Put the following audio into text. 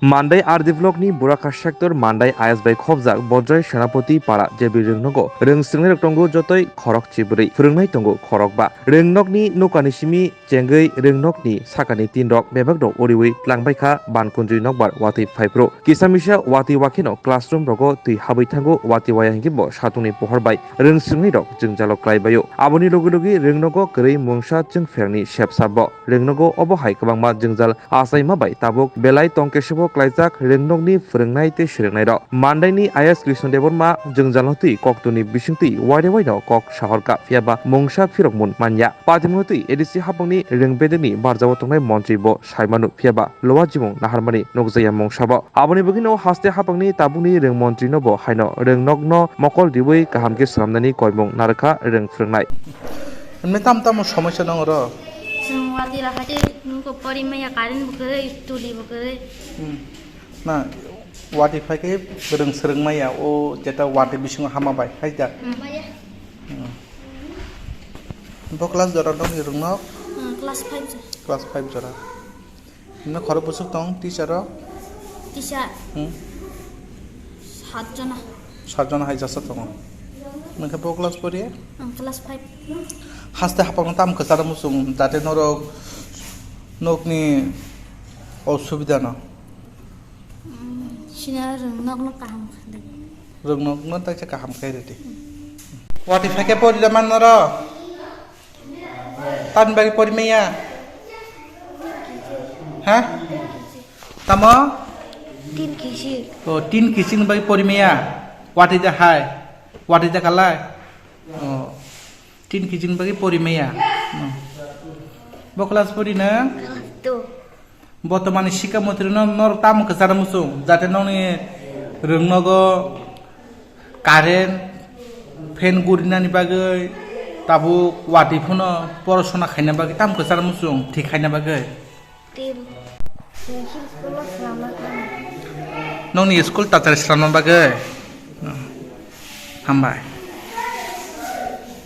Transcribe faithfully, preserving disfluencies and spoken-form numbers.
Mandai R D block ni Buraka sector Mandai I S bai khobjak Bojrai Senapati para J B Rwngnogo rwng swrwngnairok tongo jotoi khorok chibrwi, phwrwngnai tongo khorok ba. Rwngnokni nokani simi chengwi rwngnokni sakani tin rok bebak rok uriwi tlangbaikha bankunjwi nokbar watwi phaiphru. Kisa misa watwi wakheno classroom rogo twi habwi thango watwi waya hinkhe bo satungni pohor bai rwng swrwngnairok jwngjalo klaibaio. Aboni logi logi rwngnogo kwrwi mungsa chwngpherangni sepsa bo. Rwngnogo obo hai kwbangma jwngjal achaima bai tabuk belai tongkesebo klaijak rwngnokni phwrwngnai tei swrwngnairok. Mandaini I S Krishna Debbarma jwngjalno twi koktwni bisingtwi waide waino kok sahorkha, phiyaba mungsa phirokmun manya. Patimungno twi A D C hapangni rwng bedekni barjao tongnai montri bo saimano, phiyaba lowa jimung naharmani nukjakya mungsabo. Aboni bagwino haste hapangni tabukni rwng montrino bo haino rwngnokno mokol riwi kaham khe swnamnani koimung narwkha rwng phwrwngnai. Emni tamo tamo somosya dong oro? Chwng watwi rok hai tei nugo pori maya, current bo kwrwi, tuli bo kwrwi. Hmm. Na, watwi phai khe rwng swrwng maya, o jeta watwi bisingo hama bai, hai da? Hmm. Hmm. Bo class jora dong ni rwng nok? Hmm, class five jora. Class five jora. Himno khorok bwswk tong teacher rok? Teacher. Hmm. Sat jona. Sat jona hai jasa tongo. Nokhe bo class pori? Ang class five. Haste hapang tam kwcharo muchung jate norok nokni osubida no. Hmm, sina rwng nok no kaham kha de. Rwng nok no taisa kaham khe rwdi. Watwi phai khe pori da man noro? Tamni bagwi pori maya? Ha? Tamo? Tin kisi. O, tin kising bagwi pori maya? Watwi da hai? Watwi da kalai? O, tin kising bagwi pori maya? Hmm. Bo class pori na? Class two. Botomani sikha montri no norok tamo kwcharo muchung, jate nokni rwngnogo current, fan gurinani bagwi, tabuk watwi phano porosona khaina bagwi tamo kwcharo muchung thik khaina bagwi. Tin. Nokni school tachari swnamna bagwi. Hambai.